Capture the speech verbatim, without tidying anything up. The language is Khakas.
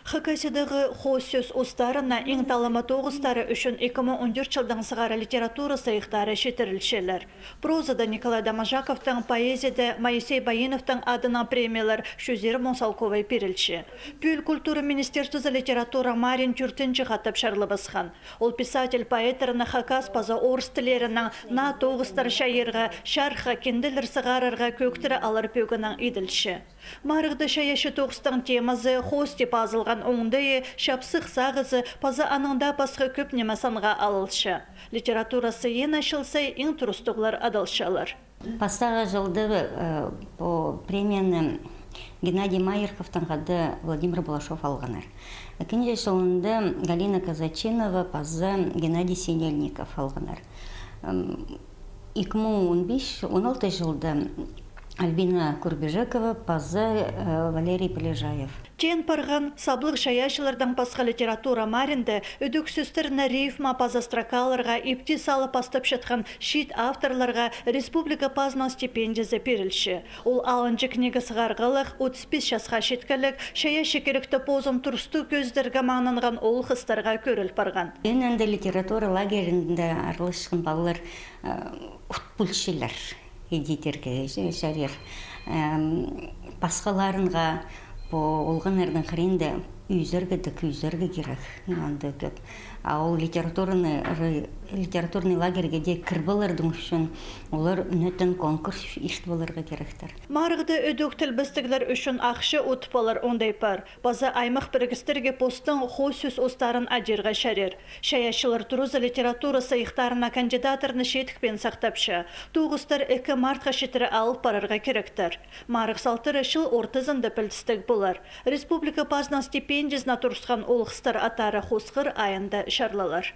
Хакасиядағы хоос сӧс устарына иң талама тоғыстары ӱчӱн ікі муң он тӧрт чылдаң сығара литература сыйыхтары читірілчелер. Прозада Николай Доможаковтың, поэзияда Моисей Баиновтың адынаң премиялар чӱс ируі муң салковай пирілче. Пӱӱл культура министерствозы литература марин тӧртінҷі хатап чарлабысхан. Ол писатель-поэттарны хакас паза орыс тіллерінең наа тоғыстар чайирға, чарыхха кинделер сығарарға кӧӧктіре алар пӧгінең иділче. Марығда чайаачы тоғыстың темазы хоос тіп пазылған оңдайы, чапсых сағызы паза анаң даа пасха кӧп ниме санға алылча. Литература сыйын ачылза, иң турыстығлар адалчалар. Пастағы чылда, э, пу премияны Геннадий Майерховтаң хада Владимир Балашов алғаннар. Ікінҷі чылында Галина Казачинова паза Геннадий Синельников алғаннар. М, ікі муң он пис, он алты чылда Альбина Курбижекова паза, э, Валерий Полежаев. Теен парған саблығ чайаачылардаң пасха литература маринда ідӧк сӧстерні рифма паза строкаларға ипти салып пастапчатхан чиит авторларға республика пазынаң стипендиязы пирілче. Ол алынҷа книга сығарғалығ, отыс пис часха читкеліг, чайаачы киректі позын турыстығ кӧзідерге маңнанған оол-хыстарға кӧріл парған. Мин анда литература лагерінде араласчатхан палалар, э, ут полчалар, иди тирге, че-, чарир. Эм, пасхаларынға пу олғаннарның хыринда ӱзерге дее ӱзерге кирек. Анда кӧп. А ол литературный ры-, литературный лагерьге дее кіріп алардың ӱчӱн олар ӱнетін конкурс иртіп аларға киректер. Марығда ідӧк тілбестіглер ӱчӱн ахча утып алар оңдай пар. Паза аймах пірігістерге постың хоос сӧс устарын адирға чарир. Чайаачылар туразы литература сыйыхтарына кандидаттарны читікпеен сахтапча. Тоғыстар ікі мартха читіре алып парарға киректер. Марығ салтары чыл ортызында пілдістіг полар. Республика пазынаң стипендиязына турысхан оол-хыстар аттары хосхыр айында чарлалар.